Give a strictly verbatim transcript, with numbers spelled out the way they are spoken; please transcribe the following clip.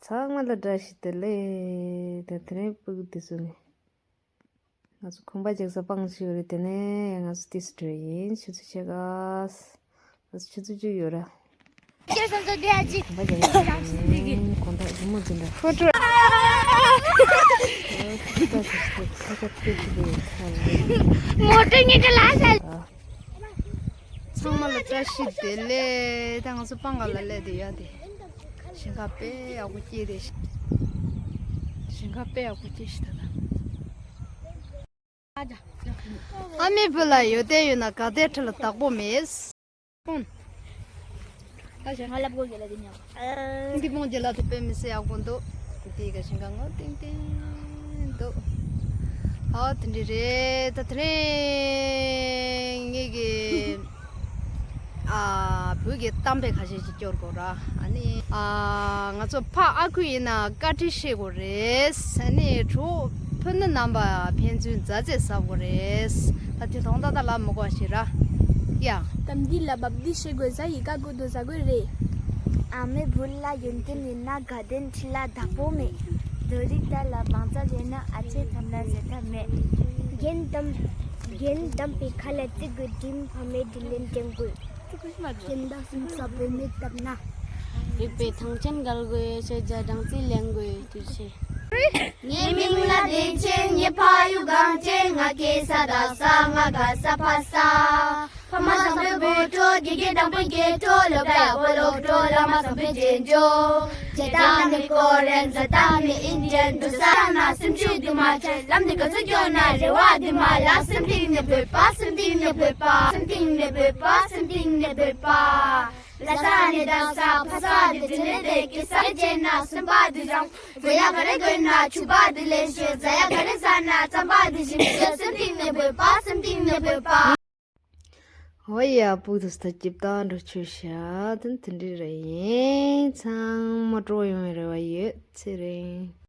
ཚང་མ་ལ་བཀྲ་ཤིས་བདེ་ལེགས། ད་དེ་རིང་སྤུ་གུ་དེ་ཚོ་ནི་ང་ཚོ་ཁང་པ་རྒྱག་ས་སྤང་ཞིག་ཡོད་རེད། དེ་ནས་ང་ཚོ་ཏིས་འགྲོ་ཡིན། ཆུ་ཚོད་ཕྱེད་ཀ་ང་ཚོ་ཆུ་ཚོད་བཅུ་ཡོད་ར། ཁང་པ་རྒྱག་ས་དེ་ཡིན། དགོང་དག་རི་མོ་འཛིན་པ། ཕོ་ཊོ། ཁ་ཁ་ཐུག་ཐུག་ཡོད་ཁ་ལ། མོ་ཊ་ངེད་ཀྱི་ལ་ས། ཚང་མ་ལ་བཀྲ་ཤིས་བདེ་ལེགས། ད་ང་ཚོ་སྤང་ཁ་ལ་སླེབས་བསྡད་ཡོད་དེ། ཞིང་ཁ་དཔེ་ཡག་པོ་སྐྱེས་ཏེ། ཞིང་ཁ་དཔེ་ཡག་པོ་སྐྱེས་ཤག་ད་ལྟ། ཨ་མའི་བུ་ལ་ཡོད་དེ་ཡོད་ན་དགའ་བདེ་ཁྲི་ལ་བདག་པོ་མེད། ཨུམ། ཨ་ཞེ། ང་ལབ་དགོས་གི་ལ་དེ་ཉག་འདི་མོ་རྒྱ་ལ་དེ་དཔེ་མི་སྲིད་ཡག་པོ་འདུག་དེའི་ཀ་ཞིང་ཁ་ངོ་ཏིང་ཏིང་འདུག་ཨོ་དེ་འདྲ་རེད། ད་དེ་རིང་ངེད་ཀྱི་ཨ་བུ་གི་གཏམ་དཔེ་ཁ་ཤས་ཤིག་སྐྱོར་དགོས་ར། ཨ་ནི་ཨ་ང་ཚོ་ཕ་ཨ་ཁུ་ཡིན་ན་བཀའ་དྲིན་ཤེས་དགོས་རེད། ཨ་ནི་གྲོགས་ཕུ་ནུ་རྣམ་པ་ཕན་ཚུན་མཛའ་བརྩེ་ཟབ་དགོས་རེད། ད་དེ་ཐོང་ད་ད་ལ་མི་གོ་ཞིག་ར་ཡ། གཏམ་འདི་ལ་བབ་འདི་ཤེས་དགོས། ཟ་ཡི་ཀ་དགོས་དོ་ཟ་དགོས་རེད། ཨ་མའི་བུ་ལ་ཡོན་ཏན་ཡིན་ན་དགའ་ལྡན་ཁྲི་ལ་བདག་པོ་མེད། རྡོ་རིགས་དར་ལ་བང་རྩལ་ཡོད་ན་ཨ་ཅེ་ཐམ་ན་ཟེར་ཐབས་མེད། རྒན་དམ། རྒན་དམ་པའི་ཁ་ལ་བརྩི་དགོས། དྲིན་ཕ་མའི་དྲིན་ལན་དྲན་དགོས། རྒན་དང་སེམས་ས་བུད་མེད་བཏབ་ན། རིག་པའི་ཐང་ཆེན་བརྒལ་དགོས། ཤེས་བྱ་སྦྲང་རྩི་ལེན་དགོས། དུས་ཆེ། ངའི་མིང་ལ་བདེ་ཆེན། ངའི་ཕ་ཡུལ་གངས་ཅན། ང་སྐྱེས་ས་རྡ་ས། ང་དགའ་ས་ཕ་ས། ཕ་མ་བཟང་པོའི་བུ་གྲོགས། དགེ་རྒན་དྲང་པོའི་སྐྱེ་གྲོགས། སློབ་གྲྭ་ཡག་པོ་སློབ་གྲོགས། བླ་མ་བཟང་པོའི་རྗེས་འཇོག་བྱེད་སྟངས་ནི་ཀོ་རེན། བཟའ་སྟངས་ནི་ཨིན་ཌི་ཡན། འགྲོ་ས་ན་སེམས་ཤུགས་དུ་མ་ཆད། ལམ་འདི་ག་ཚོད་སྐྱོ་ན་རེ་བ་འདི་མ་ལ། སེམས་གཏིང་ནས་འབོད་པ། སེམས་གཏིང་ནས་འབོད་པ། སེམས་གཏིང་ནས་འབོད་པ། སེམས་གཏིང་ནས་འབོད་པ། ལ་ས་ནས་ད་ས་ཕ་ས་དེ་དྲིན་ལས་དེ་སྐྱེ་ས་བྱས་ན་སེམས་པ་དེ་བཟང་། བཟོ་ཡ་ག་རེ་དགོས་ན་ཕྱུ་པ་དེ་ལས་ཤོད། ཟ་ཡ་ག་རེ་ཟ་ན་རྩམ་པ་དེ་ཞིམ་ཤོད། སེམས་གཏིང་ནས་འབོད་པ། སེམས་གཏིང་ནས་འབོད་པ། ཧོ་ཡ། སྤུ་གུ་དང་སྐྱིད་པོ་འགྲོ་ཆོག་ཤག་དེ་དེ་འདྲ་རེད་ཡིན། ཚང་མ་སྤྲོ་ཡོང་བའི་རེ་བ་ཡོད། ཚེ་རིང་།